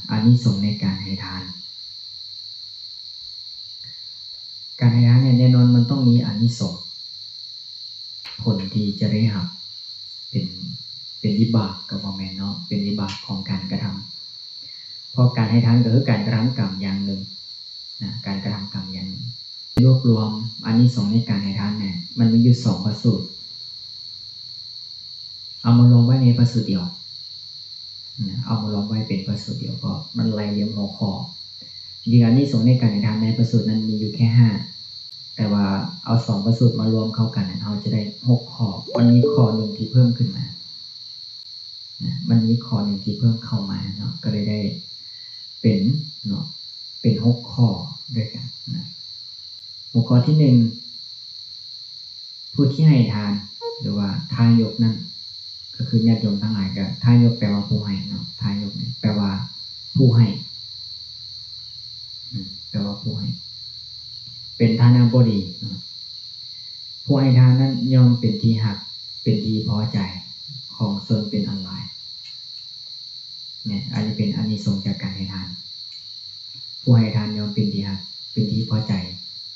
ອານິສົງໃນການໃຫ້ທານ. ການໃຫ້ທານເນ່ຍ ແນ່ນອນມັນຕ້ອງມີອານິສົງ ຜົນທີ່ຈະໄດ້ຮັບ ເປັນ ເປັນວິບາກກໍບໍ່ແມ່ນເນາະ ເປັນວິບາກຂອງການກະທຳ. ເພາະການໃຫ້ທານກໍຄືການກະທຳກຳຢ່າງໜຶ່ງນະ ການກະທຳກຳຢ່າງໜຶ່ງ. ລວບລວມອານິສົງໃນການໃຫ້ທານເນ່ຍ ມັນມີຢູ່ສອງພະສູດ ເອົາມາລວມໄວ້ໃນພະສູດດຽວນະ ເອົາມາລວມໄວ້ເປັນພະສູດດຽວ ເພາະມັນໄລ່ລຽງຫົວຂໍ້. ຈິງໆ ອານິສົງໃນການໃຫ້ທານໃນພະສູດນັ້ນມີຢູ່ແຄ່ຫ້າ ແຕ່ວ່າເອົາສອງພະສູດມາລວມເຂົ້າກັນ ເຮົາຈະໄດ້ຫົກຂໍ້. ມັນມີຂໍ້ໜຶ່ງທີ່ເພີ່ມຂຶ້ນມານະ ມັນມີຂໍ້ໜຶ່ງທີ່ເພີ່ມເຂົ້າມາເນາະ ກໍເລີຍໄດ້ເປັນເນາະ ເປັນຫົກຂໍ້ດ້ວຍກັນນະ. ຫົວຂໍ້ທີໜຶ່ງ ຜູ້ທີ່ໃຫ້ທານ ຫຼືວ່າທາຍົກນັ້ນ ກໍຄືຍາດໂຍມທັງຫຼາຍ ກໍທາຍົກແປວ່າຜູ້ໃຫ້ເນາະ ທາຍົກນີ້ແປວ່າຜູ້ໃຫ້ ອາ ແປວ່າຜູ້ໃຫ້ ເປັນຖານະບໍດີເນາະ. ຜູ້ໃຫ້ທານນັ້ນຍ່ອມເປັນທີ່ຮັກ ເປັນທີ່ພໍໃຈຂອງຊົນເປັນອັນຫຼາຍ. ນີ້ ອັນນີ້ເປັນອານິສົງຈາກການໃຫ້ທານ. ຜູ້ໃຫ້ທານຍ່ອມເປັນທີ່ຮັກ ເປັນທີ່ພໍໃຈ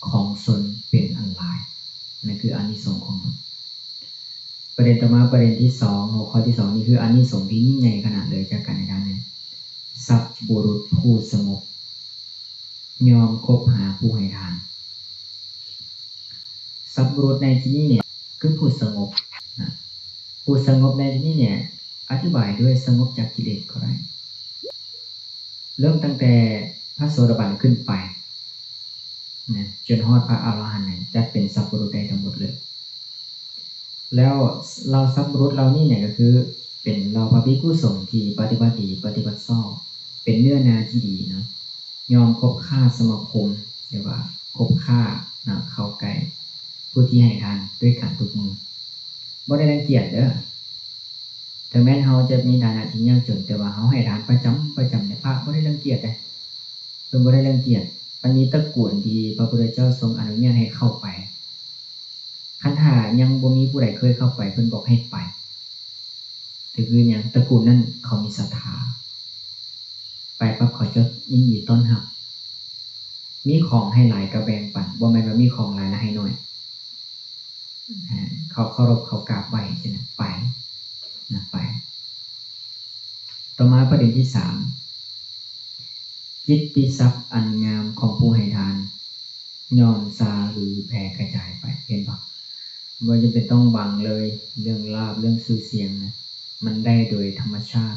ຂອງຊົນເປັນອັນຫຼາຍ. ນັ້ນຄືອານິສົງຂອງມັນ. ປະເດັນຕໍ່ມາ ປະເດັນທີສອງ ຫົວຂໍ້ທີສອງ ນີ້ຄືອານິສົງທີ່ຍິ່ງໃຫຍ່ຂະໜາດເລີຍຈາກການໃຫ້ທານນີ້ ສັບບຸລຸດຜູ້ສະຫງົບ ຍ່ອມຄົບຫາຜູ້ໃຫ້ທານ. ສັບບຸລຸດໃນທີ່ນີ້ເນ່ຍ ຄືຜູ້ສະຫງົບນະ. ຜູ້ສະຫງົບໃນທີ່ນີ້ເນ່ຍ ອະທິບາຍດ້ວຍສະຫງົບຈາກກິເລດກໍໄດ້ ເລີ່ມຕັ້ງແຕ່ພະໂສດາບັນຂຶ້ນໄປນະ ຈົນຮອດພະອະລະຫັນນະ ຈັດເປັນສັບບຸລຸດໄດ້ທັງໝົດເລີຍ. ແລ້ວເຫຼົ່າສັບບຸລຸດເຫຼົ່ານີ້ເນ່ຍ ກໍຄືເປັນເຫຼົ່າພະພິກຂຸສົງທີ່ປະຕິບັດດີ ປະຕິບັດຊອບ ເປັນເນື້ອນາທີ່ດີເນາະ. ຍອມຄົບຄ້າສະມາຄົມ ຫຼືວ່າຄົບຄ້ານະ ເຂົ້າໃກ້ຜູ້ທີ່ໃຫ້ທານດ້ວຍກັນທຸກມື້ ບໍ່ໄດ້ລັງກຽດເດີ້. ເຖິງແມ່ນເຮົາຈະມີຖານະທີ່ຍາກຈົນ ແຕ່ວ່າເຮົາໃຫ້ທານປະຈຳ ປະຈຳເນຍ ພະບໍ່ໄດ້ລັງກຽດເດ້ ເພິ່ນບໍ່ໄດ້ລັງກຽດ. ມັນມີຕະກູນທີ່ພະພຸດທະເຈົ້າຊົງອະນຸຍາດໃຫ້ເຂົ້າໄປ ຄັນຖ້າຍັງບໍ່ມີຜູ້ໃດເຄີຍເຂົ້າໄປ ເພິ່ນບອກໃຫ້ໄປ ກໍຄືຫຍັງ ຕະກູນນັ້ນເຂົາມີສັດທາ ໄປປັບເຂົາຈະຍິນດີຕ້ອນຮັບ. ມີຂອງໃຫ້ຫຼາຍກໍແບ່ງປັນ ບໍ່ແມ່ນວ່າມີຂອງຫຼາຍແລ້ວໃຫ້ໜ້ອຍ. ເຂົາເຄົາລົບ ເຂົາກາບໄຫວ້ຊີ້ນະ ໄປນະ ໄປ. ຕໍ່ມາປະເດັນທີສາມ ກິດຕິສັບອັນງາມຂອງຜູ້ໃຫ້ທານ ຍ່ອມຊາຫຼືແຜ່ກະຈາຍໄປ. ເຫັນບໍ່? ບໍ່ຈຳເປັນຕ້ອງຫວັງເລີຍ ເລື່ອງລາບ ເລື່ອງຊື່ສຽງນະ ມັນໄດ້ໂດຍທຳມະຊາດ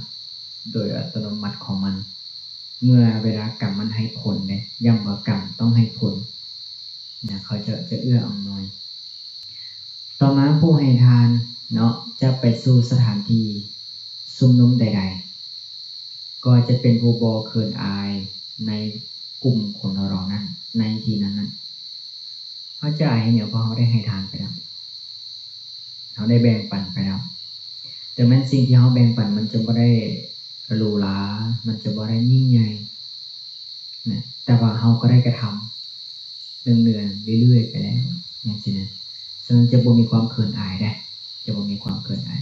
ໂດຍອັດຕະໂນມັດຂອງມັນ ເມື່ອເວລາກຳມັນໃຫ້ຜົນເດ້ ຢ້ຳວ່າກຳຕ້ອງໃຫ້ຜົນນະ ເຂົາຈະ ຈະເອື້ອອຳນວຍ. ຕໍ່ມາຜູ້ໃຫ້ທານເນາະ ຈະໄປສູ່ສະຖານທີ່ຊຸມນຸມໃດໆ ກໍຈະເປັນຜູ້ບໍ່ເຂີນອາຍໃນກຸ່ມຄົນເຫຼົ່ານັ້ນ ໃນທີ່ນັ້ນໆ. ເຮົາຈະອາຍຫຍັງ? ເພາະເຮົາໄດ້ໃຫ້ທານໄປແລ້ວ ເຮົາໄດ້ແບ່ງປັນໄປແລ້ວ. ເຖິງແມ່ນສິ່ງທີ່ເຮົາແບ່ງປັນມັນຈະບໍ່ໄດ້ຫຼູຫຼາ ມັນຈະບໍ່ໄດ້ຍິ່ງໃຫຍ່ນະ ແຕ່ວ່າເຮົາກໍໄດ້ກະທຳເນື່ອງໆເລື້ອຍໆໄປແລ້ວ ຈັ່ງຊີ້ນະ. ສະນັ້ນຈະບໍ່ມີຄວາມເຂີນອາຍເດ້ ຈະບໍ່ມີຄວາມເຂີນອາຍ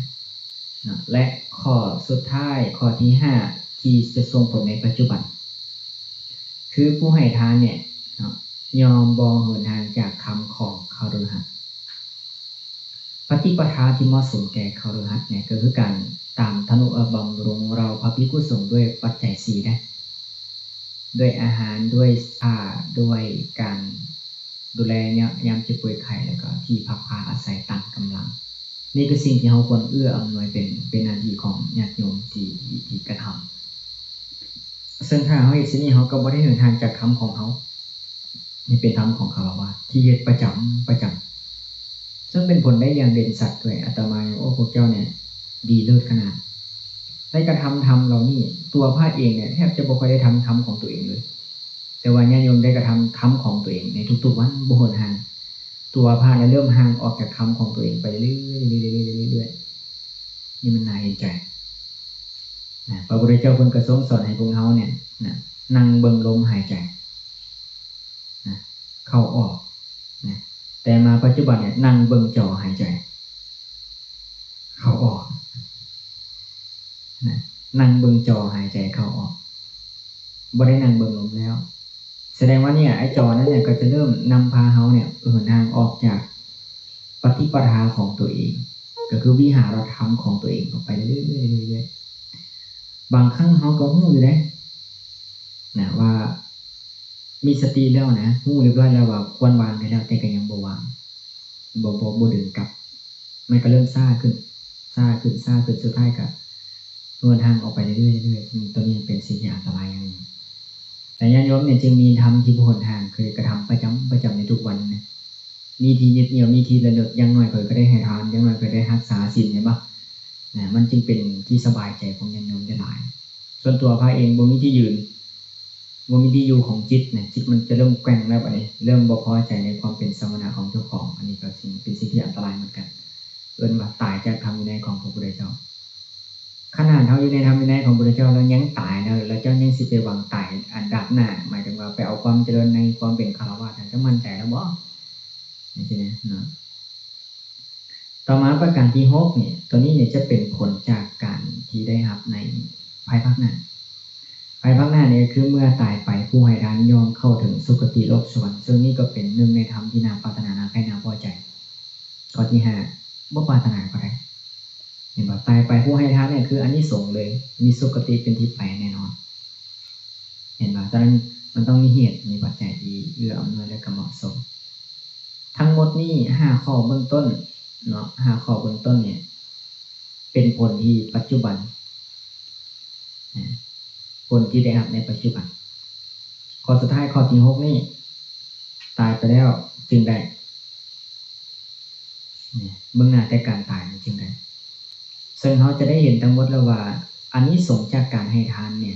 ເນາະ. ແລະ ຂໍ້ສຸດທ້າຍ ຂໍ້ທີຫ້າ ທີ່ຈະສົ່ງຜົນໃນປັດຈຸບັນ ຄືຜູ້ໃຫ້ທານເນ່ຍເນາະ ຍ່ອມບໍ່ເຫີນຫ່າງຈາກຄຳຂອງຄະລືຫັດ. ປະຕິປະທາທີ່ເໝາະສົມແກ່ຄະລືຫັດເນ່ຍ ກໍຄືການຕາມທະນຸ ເອີ ບຳລຸງເຫຼົ່າພະພິກຂຸສົງດ້ວຍປັດໄຈສີ່ເດ້ ດ້ວຍອາຫານ ດ້ວຍເສື້ອຜ້າ ດ້ວຍການ ດູແລຍາມເຈັບປ່ວຍໄຂ້ ແລ້ວກໍທີ່ພັກພາອາໄສຕາມກຳລັງ. ນີ້ຄືສິ່ງທີ່ເຮົາຄວນເອື້ອອຳນວຍ ເປັນ ເປັນໜ້າທີ່ຂອງຍາດໂຍມທີ່ ທີ່ ທີ່ກະທຳ. ເຊິ່ງຖ້າເຮົາເຮັດເຊັ່ນນີ້ ເຮົາກໍບໍ່ໄດ້ເຫີນຫ່າງຈາກທຳຂອງເຮົາ. ນີ້ເປັນທຳຂອງຄາລະວາດທີ່ເຮັດປະຈຳ ປະຈຳ ເຊິ່ງເປັນຜົນໄດ້ຢ່າງເດັ່ນຊັດດ້ວຍ. ອາດຕະມາຍັງ ໂອ້ ພວກເຈົ້ານີ້ດີເລີດຂະໜາດ ໄດ້ກະທຳທຳເຫຼົ່ານີ້. ຕົວພະເອງນີ້ແທບຈະບໍ່ຄ່ອຍໄດ້ທຳທຳຂອງຕົວເອງເລີຍ. ແຕ່ວ່າຍາດໂຍມໄດ້ກະທຳທຳຂອງຕົວເອງໃນທຸກໆວັນ ບໍ່ເຫີນຫ່າງ. ຕົວພະລະເລີ່ມຫ່າງອອກຈາກທຳຂອງຕົວເອງໄປເລື້ອຍໆ ເລື້ອຍໆ ນີ້ມັນໜ້າເຫັນໃຈນະ. ພະພຸດທະເຈົ້າເພິ່ນກໍຊົງສອນໃຫ້ພວກເຮົານີ້ນະ ນັ່ງເບິ່ງລົມຫາຍໃຈນະ ເຂົ້າອອກນະ. ແຕ່ມາປັດຈຸບັນນີ້ ນັ່ງເບິ່ງຈໍຫາຍໃຈເຂົ້າອອກນະ ນັ່ງເບິ່ງຈໍຫາຍໃຈເຂົ້າອອກ. ບໍ່ໄດ້ນັ່ງເບິ່ງລົມແລ້ວ. ສະແດງວ່າເນີ້ຍ ໄອ້ຈໍນັ້ນເນີ້ຍ ກໍຈະເລີ່ມນຳພາເຮົາເນີ້ຍ ເດີນທາງອອກຈາກປະຕິປະທາຂອງຕົວເອງ ກໍຄືວິຫາລະທຳຂອງຕົວເອງອອກໄປເລື້ອຍໆ ເລື້ອຍໆ. ບາງຄັ້ງເຮົາກໍຮູ້ຢູ່ເດ້ນະ ວ່າມີສະຕິແລ້ວນະ ຮູ້ຮຽບຮ້ອຍແລ້ວວ່າຄວນວາງໄດ້ແລ້ວ ແຕ່ກໍຍັງບໍ່ວາງ ບໍ່ ບໍ່ ບໍ່ດຶງກັບ ມັນກໍເລີ່ມຊ້າຂຶ້ນ ຊ້າຂຶ້ນ ຊ້າຂຶ້ນ ສຸດທ້າຍກໍເດີນທາງອອກໄປເລື້ອຍໆ ເລື້ອຍໆ. ໂຕນີ້ເປັນສິ່ງທີ່ອັນຕະລາຍຢ່າງຍິ່ງ. ແຕ່ຍາດໂຍມນີ້ຈຶ່ງມີທຳທີ່ຫົນທາງ ຄືກະທຳປະຈຳ ປະຈຳໃນທຸກວັນນະ ມີທີ່ຍຶດໜ່ຽວ ມີທີ່ລະລຶກ ຢ່າງໜ້ອຍຂ້ອຍກໍໄດ້ໃຫ້ທານ ຢ່າງໜ້ອຍຂ້ອຍໄດ້ຮັກສາສິນ ເຫັນບໍ່ນະ? ມັນຈຶ່ງເປັນທີ່ສະບາຍໃຈຂອງຍາດໂຍມໄດ້ຫຼາຍ. ສ່ວນຕົວພະເອງບໍ່ມີທີ່ຢືນ ບໍ່ມີທີ່ຢູ່ຂອງຈິດນະ ຈິດມັນຈະເລີ່ມແກວ່ງແລ້ວ ບາດນີ້ເລີ່ມບໍ່ພໍໃຈໃນຄວາມເປັນສະມະນະຂອງເຈົ້າຂອງ. ອັນນີ້ກໍເປັນສິ່ງທີ່ອັນຕະລາຍເໝືອນກັນ ເອີ້ນວ່າຕາຍຈາກທຳວິໄນຂອງພະພຸດທະເຈົ້າ. ຂະໜາດເຮົາຢູ່ໃນທຳວິໄນຂອງພະພຸດທະເຈົ້າແລ້ວຍັງຕາຍ ແລ້ວ ແລ້ວເຈົ້າຍັງຊິໄປຫວັງຕາຍອັນດາບໜ້າ ໝາຍເຖິງວ່າໄປເອົາຄວາມຈະເລີນໃນຄວາມເປັນຄາລະວາດ ເຈົ້າໝັ້ນໃຈແລ້ວບໍ່? ຈັ່ງຊີ້ນະເນາະ. ຕໍ່ມາປະການທີຫົກນີ້ ໂຕນີ້ນີ້ຈະເປັນຜົນຈາກການທີ່ໄດ້ຮັບໃນພາຍພາກໜ້າ. ພາຍພາກໜ້ານີ້ກໍຄືເມື່ອຕາຍໄປ ຜູ້ໃຫ້ທານຍ່ອມເຂົ້າເຖິງສຸຄະຕິໂລກສະຫວັນ ເຊິ່ງນີ້ກໍເປັນໜຶ່ງໃນທຳທີ່ໜ້າປາດຖະໜາ ໜ້າໃຄ່ ໜ້າພໍໃຈ. ຂໍ້ທີຫ້າ ບໍ່ປາດຖະໜາກໍໄດ້. ເຫັນບໍ່? ຕາຍໄປຜູ້ໃຫ້ທານນີ້ຄືອານິສົງເລີຍ ມີສຸຄະຕິເປັນທີ່ໄປແນ່ນອນ. ເຫັນບໍ່? ສະນັ້ນມັນຕ້ອງມີເຫດ ມີປັດໄຈທີ່ເອື້ອອຳນວຍ ແລະ ກໍເໝາະສົມ. ທັງໝົດນີ້ຫ້າຂໍ້ເບື້ອງຕົ້ນເນາະ ຫ້າຂໍ້ເບື້ອງຕົ້ນນີ້ເປັນຜົນທີ່ປັດຈຸບັນ ນະ ຜົນທີ່ໄດ້ຮັບໃນປັດຈຸບັນ. ຂໍ້ສຸດທ້າຍ ຂໍ້ທີຫົກນີ້ ຕາຍໄປແລ້ວຈຶ່ງໄດ້ ນີ້ ເບື້ອງໜ້າແຕ່ການຕາຍມັນຈຶ່ງໄດ້. ເຊິ່ງເຮົາຈະໄດ້ເຫັນທັງໝົດແລ້ວວ່າ ອານິສົງຈາກການໃຫ້ທານນີ້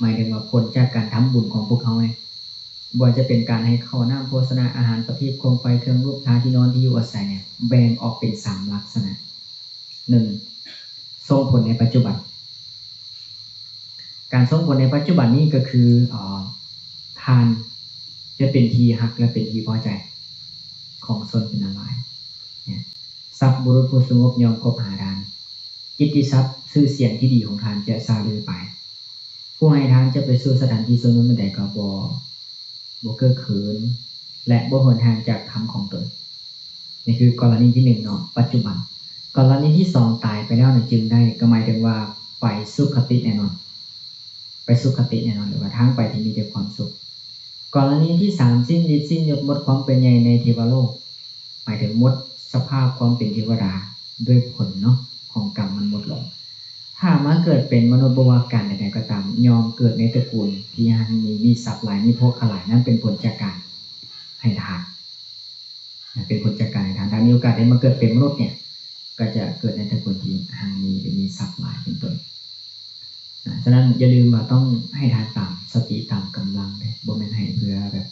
ໝາຍເຖິງວ່າຜົນຈາກການທຳບຸນຂອງພວກເຮົານີ້ ບໍ່ວ່າຈະເປັນການໃຫ້ເຂົ້າ ນ້ຳ ໂພຊະນາ ອາຫານປະທີບ ໂຄມໄຟ ເຄື່ອງລູບທາ ທີ່ນອນ ທີ່ຢູ່ອາໄສນີ້ ແບ່ງອອກເປັນສາມລັກສະນະ. ໜຶ່ງ ສົ່ງຜົນໃນປັດຈຸບັນ. ການສົ່ງຜົນໃນປັດຈຸບັນນີ້ກໍຄື ເອີ ທານຈະເປັນທີ່ຮັກ ແລະ ເປັນທີ່ພໍໃຈຂອງຊົນເປັນອັນຫຼາຍ. ສັບບຸລຸດຜູ້ສະຫງົບຍ່ອມຄົບຫາທານ. ກິດຕິສັບຊື່ສຽງທີ່ດີຂອງທ່ານຈະຊ່າລືໄປ. ຜູ້ໃຫ້ທານຈະໄປສູ່ສະຖານທີ່ຊົນເມືອງໃດກໍບໍ່ ບໍ່ເກີກເຂີນ ແລະ ບໍ່ເຫີນຫ່າງຈາກທຳຂອງຕົນ. ນີ້ຄືກໍລະນີທີໜຶ່ງເນາະ ປັດຈຸບັນ. ກໍລະນີທີສອງ ຕາຍໄປແລ້ວນີ້ຈຶ່ງໄດ້ ກໍໝາຍເຖິງວ່າໄປສຸຄະຕິແນ່ນອນ ໄປສຸຄະຕິແນ່ນອນ ຫຼືວ່າທາງໄປທີ່ມີແຕ່ຄວາມສຸກ. ກໍລະນີທີສາມ ສິ້ນລິດສິ້ນຍົດ ໝົດຄວາມເປັນໃຫຍ່ໃນເທວະໂລກ ໝາຍເຖິງໝົດສະພາບຄວາມເປັນເທວະດາ ດ້ວຍຜົນເນາະ ຂອງກຳມັນໝົດລົງ. ຖ້າມາເກີດເປັນມະນຸດ ບໍ່ວ່າການໃດໆກໍຕາມ ຍ່ອມເກີດໃນຕະກູນທີ່ຮັ່ງມີ ມີຊັບຫຼາຍ ມີໂພຄະຫຼາຍ ນັ້ນເປັນຜົນຈາກການໃຫ້ທານ ເປັນຜົນຈາກການໃຫ້ທານ. ຖ້າມີໂອກາດໄດ້ມາເກີດເປັນມະນຸດນີ້ ກໍຈະເກີດໃນຕະກູນທີ່ຮັ່ງມີ ຫຼື ມີຊັບຫຼາຍເປັນຕົ້ນ. ນະ ສະນັ້ນຢ່າລືມວ່າຕ້ອງໃຫ້ທານຕາມສະຕິຕາມກຳລັງເດ້ ບໍ່ແມ່ນໃຫ້ເພື່ອແບບ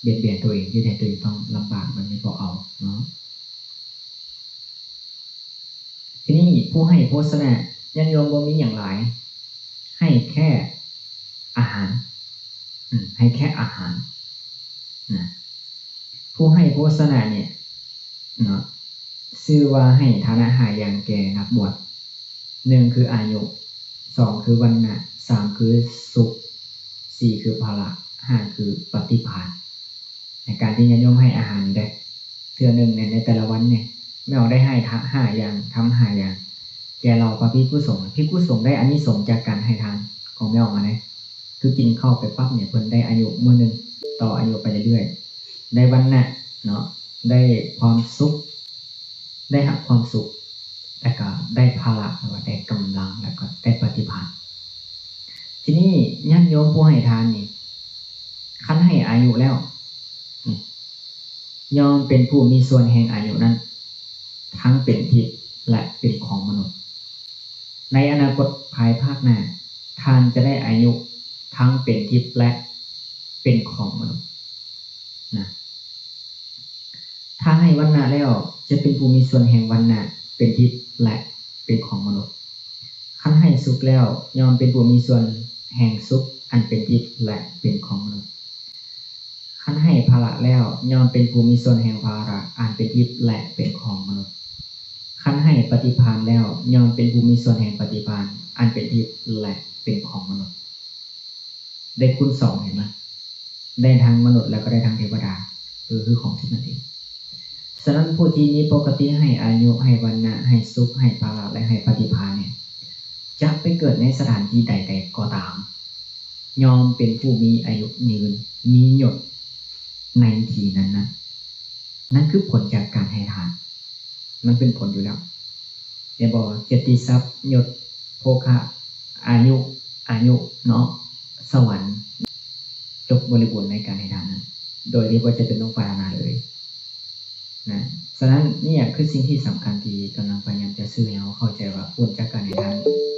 ບຽດບຽນຕົວເອງ ເຮັດໃຫ້ຕົວເອງຕ້ອງລຳບາກ ແບບນີ້ບໍ່ເອົາເນາະ. ທີນີ້ຜູ້ໃຫ້ໂພຊະນະ ຍາດໂຍມບໍ່ມີຫຍັງຫຼາຍ ໃຫ້ແຄ່ອາຫານ ອືມ ໃຫ້ແຄ່ອາຫານນະ. ຜູ້ໃຫ້ໂພຊະນະນີ້ເນາະ ຊື່ວ່າໃຫ້ທານະຫ້າຢ່າງແກ່ນັກບວດ ໜຶ່ງຄືອາຍຸ ສອງຄືວັນນະ ສາມຄືສຸກ ສີ່ຄືພະລະ ຫ້າຄືປະຕິພານ. ໃນການທີ່ຍາດໂຍມໃຫ້ອາຫານນີ້ໄດ້ ເທື່ອໜຶ່ງໃນ ໃນແຕ່ລະວັນນີ້ ແມ່ອອກໄດ້ໃຫ້ທະ ຫ້າຢ່າງ ທຳຫ້າຢ່າງ ແກ່ເຫຼົ່າພະພິກຂຸສົງ. ພິກຂຸສົງໄດ້ອານິສົງຈາກການໃຫ້ທານຂອງແມ່ອອກມາໄດ້ ຄືກິນເຂົ້າໄປປັບນີ້ ເພິ່ນໄດ້ອາຍຸມື້ໜຶ່ງ ຕໍ່ອາຍຸໄປເລື້ອຍໆ ໄດ້ວັນນະເນາະ ໄດ້ຄວາມສຸກ ໄດ້ຮັບຄວາມສຸກ ແລ້ວກໍໄດ້ພະລະ ຫຼືວ່າໄດ້ກຳລັງ ແລ້ວກໍໄດ້ປະຕິພານ. ທີນີ້ຍາດໂຍມຜູ້ໃຫ້ທານນີ້ ຄັນໃຫ້ອາຍຸແລ້ວ ນີ້ ຍ່ອມເປັນຜູ້ມີສ່ວນແຫ່ງອາຍຸນັ້ນ ທັງເປັນທິບ ແລະ ເປັນຂອງມະນຸດ. ໃນອະນາຄົດພາຍພາກໜ້າ ທ່ານຈະໄດ້ອາຍຸທັງເປັນທິບ ແລະ ເປັນຂອງມະນຸດນະ. ຖ້າໃຫ້ວັນນະແລ້ວ ຈະເປັນຜູ້ມີສ່ວນແຫ່ງວັນນະ ເປັນທິບ ແລະ ເປັນຂອງມະນຸດ. ຄັນໃຫ້ສຸກແລ້ວ ຍ່ອມເປັນຜູ້ມີສ່ວນແຫ່ງສຸກອັນເປັນທິບ ແລະ ເປັນຂອງມະນຸດ. ຄັນໃຫ້ພະລະແລ້ວ ຍ່ອມເປັນຜູ້ມີສ່ວນແຫ່ງພະລະອັນເປັນທິບ ແລະ ເປັນຂອງມະນຸດ. ຄັນໃຫ້ປະຕິພານແລ້ວ ຍ່ອມເປັນຜູ້ມີສ່ວນແຫ່ງປະຕິພານອັນເປັນທິບ ແລະ ເປັນຂອງມະນຸດ. ໄດ້ຄູນສອງ ເຫັນບໍ່? ໄດ້ທັງມະນຸດ ແລ້ວກໍໄດ້ທັງເທວະດາ ກໍຄືຂອງທິບນັ້ນເອງ. ສະນັ້ນ ຜູ້ທີ່ມີປົກກະຕິໃຫ້ອາຍຸ, ໃຫ້ວັນນະ, ໃຫ້ສຸກ, ໃຫ້ພະລະ ແລະ ໃຫ້ປະຕິພານເນຍ ຈະໄປເກີດໃນສະຖານທີ່ໃດໆກໍຕາມ ຍ່ອມເປັນຜູ້ມີອາຍຸຍືນ, ມີຍົດໃນທີ່ນັ້ນໆ. ນັ້ນຄືຜົນຈາກການໃຫ້ທານ. ມັນເປັນຜົນຢູ່ແລ້ວ ເຫັນບໍ່? ກຽດຕິສັບ, ຍົດ, ໂພຄະ, ອາຍຸ, ອາຍຸເນາະ, ສະຫວັນ, ຈົບບໍລິບູນໃນການໃຫ້ທານນັ້ນ ໂດຍທີ່ບໍ່ຈຳເປັນຕ້ອງປາດຖະໜາເລີຍນະ. ສະນັ້ນ ນີ້ແຫຼະຄືສິ່ງທີ່ສຳຄັນທີ່ກຳລັງພະຍາຍາມຈະສື່ໃຫ້ເຮົາເຂົ້າໃຈວ່າ ຜົນຈາກການໃຫ້ທານ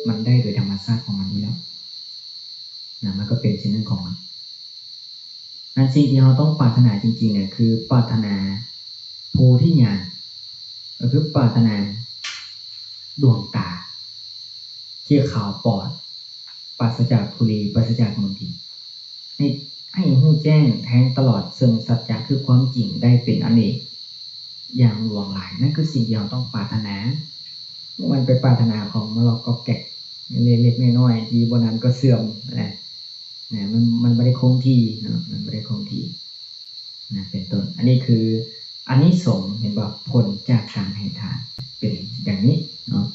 ມັນໄດ້ໂດຍທຳມະຊາດຂອງມັນຢູ່ແລ້ວນະ, ມັນກໍເປັນສິ່ງໜຶ່ງຂອງມັນ. ນັ້ນ ສິ່ງທີ່ເຮົາຕ້ອງປາດຖະໜາຈິງໆ ນະ ຄືປາດຖະໜາໂພທິຍານ ກໍຄືປາດຖະໜາດວງຕາທີ່ຂາວປອດ ປາສະຈາກທຸລີ ປາສະຈາກມົນທິນ ໃຫ້ ໃຫ້ຮູ້ແຈ້ງແທງຕະຫຼອດເຊິ່ງສັດຈະ ຄືຄວາມຈິງໄດ້ເປັນອະເນກຢ່າງຫຼວງຫຼາຍ. ນັ້ນຄືສິ່ງທີ່ເຮົາຕ້ອງປາດຖະໜາ. ບໍ່ແມ່ນໄປປາດຖະໜາຂອງມະລອກກອກແກກເລັກໆນ້ອຍໆ ທີ່ບໍ່ນານກໍເສື່ອມນະ. ນະ ມັນ ມັນບໍ່ໄດ້ຄົງທີ່ເນາະ, ມັນບໍ່ໄດ້ຄົງທີ່ນະ ເປັນຕົ້ນ. ອັນນີ້ຄືອານິສົງ ເຫັນບໍ່? ຜົນຈາກການໃຫ້ທານເປັນຢ່າງນີ້ເນາະ.